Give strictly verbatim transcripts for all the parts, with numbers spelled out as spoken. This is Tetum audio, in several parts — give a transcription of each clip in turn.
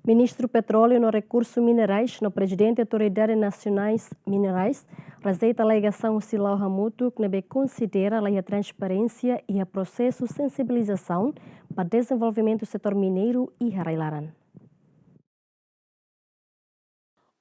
Ministru Petróleu no Rekursu Minerais no Prezidente Autoridade Nasionais Minerais rejeita alegasaun husi La'o Hamutuk ne'ebé konsidera la iha transparénsia iha prosesu sensibilizasaun ba dezenvolvimentu setór mineiru iha rai-laran.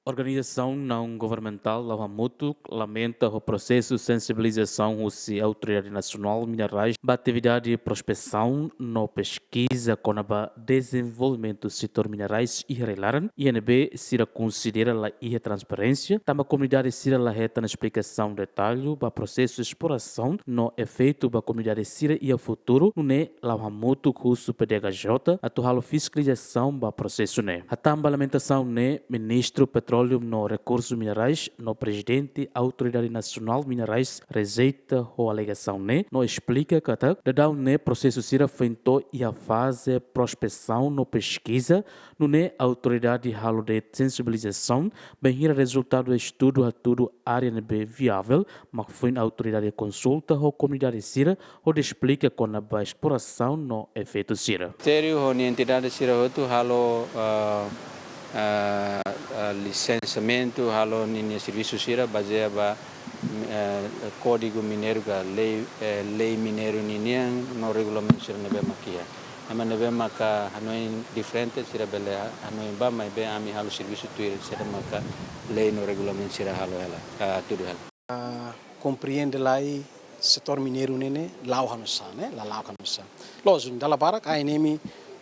Organizasaun naun-governamentál La'o Hamutuk lamenta ho prosesu sensibilizasaun husi Autoridade Nasionál Minerais ba atividade prospesaun no peskiza kona-ba dezenvolvimentu setór minerais iha rai-laran, iha ne'ebé sira konsidera la iha transparénsia, tanba komunidade sira la hetan esplikasaun detallu ba prosesu esplorasaun no efeitu ba komunidade sira iha futuru, nune'e La'o Hamutuk husu P D H J atu halo fiskalizasaun ba prosesu ne'e. Hatán ba lamentasaun ne'e, Ministru Petróleu no Rekursu Minerais no Prezidente Autoridade Nasionál Minerais rejeita ho alegasaun ne'e no esplika katak daudaun ne'e prosesu sira foin to'o iha faze prospesaun no peskiza, nune'e autoridade halo de'it sensibilizasaun bainhira rezultadu estudu hatudu área ne'ebé viável, mak foin autoridade konsulta ho komunidade sira hodi esplika kona-ba esplorasaun no efeitu sira. Ministériu ho nia entidade sira hotu halo, ah, ah, ah, lisensiamentu, halo ninia servisu sira bazeia ba, eh, Kódigu Mineiru ka lei, eh, lei mineiru ninian no regulamentu sira ne'ebé mak iha. Ema ne'ebé maka hanoin diferente sira bele hanoin ba, maibé ami halo servisu tuir saida maka lei no regulamentu sira halo hela, ah, hatudu hela. Ah, komprende lai setór mineiru ne'e ne'e la'o hanu'usá, ne'e la la'o hanu'usá. Lójiku, dala barak A N M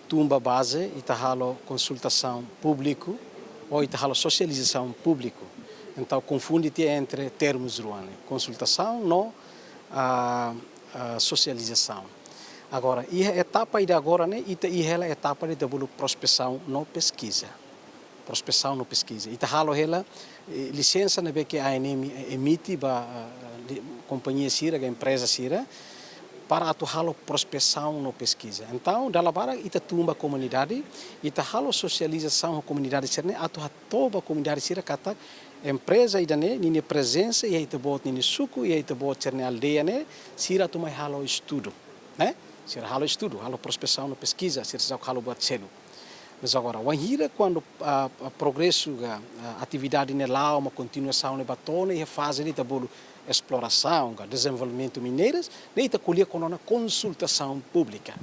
tun ba baze, ita halo konsultasaun públiku ou ita halo sosializasaun públiku. Entaun konfunde tiha entre termus rua ne'e, konsultasaun no, ah, ah, sosializasaun. Agora, iha etapa ida agora ne'e, ita iha hela etapa ida ita bolu prospesaun no peskiza. Prospesaun no peskiza. Ita halo hela, eh, lisensa ne'ebé ke A N M, eh, emite ba, ah, li-, kompañia sira, ka empreza sira, para atu halo prospesaun no peskiza. Entaun, dala barak ita tun ba komunidade, ita halo sosializasaun ho komunidade sira-ne'e, atu hato'o ba komunidade sira katak empreza ida-ne'e, ninia prezensa iha ita-boot ninia suku, iha ita-boot sira-nia aldeia ne'e, sira atu mai halo estudu, ne'e? Sira halo estudu, halo prospesaun no peskiza, sira seidauk halo buat seluk. Mas agora, wainhira kuandu, ah, ah, progresu ka, ah, atividade ne'e la'o, mak kontinuasaun ne'e ba to'o ona iha faze ida ita bolu esplorasaun ka dezenvolvimentu mineiras, ne'e ita ko'alia kona-ba konsultasaun públika.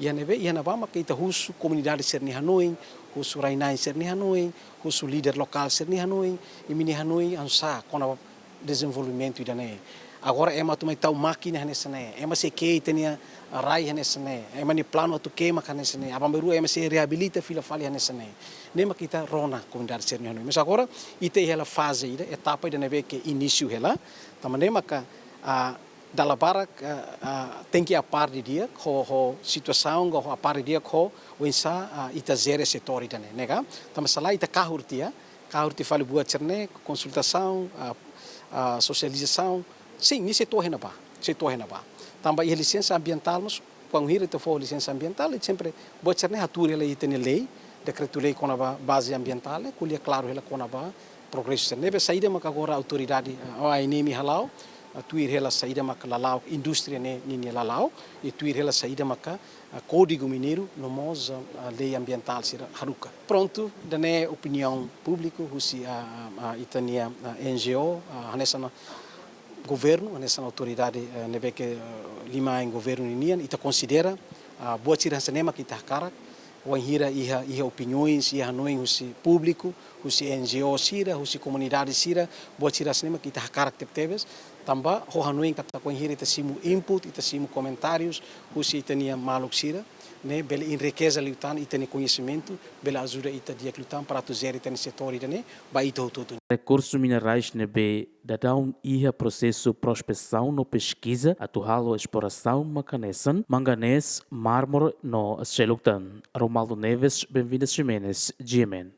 Iha ne'ebé, iha ne'ebá maka ita husu komunidade sira-nia hanoin, husu rai-na'in sira-nia hanoin, husu líder lokál sira-nia hanoin, imi-nia hanoin oinsá kona-ba dezenvolvimentu ida-ne'e. Agora ema atu mai tau mákina hanesan ne'e, ema sei ke'e ita-nia rai hanesan ne'e, ema nia planu atu ke'e mak hanesan ne'e, aban-bainrua ema sei reabilita fila fali hanesan ne'e. Ne'e mak ita rona komunidade sira-nia hanoin. Mas agora ita iha hela faze ida, etapa ida ne'ebé ke inísiu hela, tanba ne'e maka, ah, dala barak, ah, ah, tenke a par didi'ak ho, ho situasaun, ho a par didi'ak ho oinsá, ah, ita jere setór ida-ne'e, ne'e ka? Tanba se lae ita kahur tiha, kahur tiha fali buat sira-ne'e, konsultasaun, ah, ah, sosializasaun. Sin, ne'e sei to'o iha ne'ebá, sei to'o iha ne'ebá. Tanba iha lisensa ambientál mós, wainhira ita fó lisensa ambientál, i sempre buat sira-ne'e hatuur hela iha ita-nia lei, dekretu-lei kona-ba baze ambientál, ne'e ko'alia klaru hela kona-ba progresu sira-ne'e. Ne'ebé saida maka agora autoridade, ah, A N M hala'o, ah, tuir hela saida maka lala'ok indústria ne'e ninia lala'ok, i tuir hela saida maka, ah, Kódigu Mineiru no mós, ah, ah, lei ambientál sira haruka. Prontu, ida-ne'e opiniaun públiku husi, ah, ah, ah, ita-nia, ah, N G O, ah, hanesan governu, hanesan autoridade, eh, ne'ebé ke, eh, liman governu ninian, ita konsidera, ah, buat sira hanesan ne'e mak ita hakarak, wainhira iha, iha opiniões, iha hanoin husi públiku, husi N G O sira, husi komunidade sira, buat sira hanesan ne'e mak ita hakarak tebetebes, tanba ho hanoin katak wainhira ita simu input, ita simu komentárius, husi ita-nia maluk sira, ne'e bele enrikeze liután ita-nia koñesimentu, bele ajuda ita di'ak liután para atu jere ita-nia setór ida-ne'e ba ita hotu-hotu. Rekursu minerais ne'ebé daudaun iha prosesu prospesaun no peskiza atu halo esplorasaun mak hanesan manganés, mármore no seluk tan. Romualdo Neves, Benvinda Ximenes, G M N.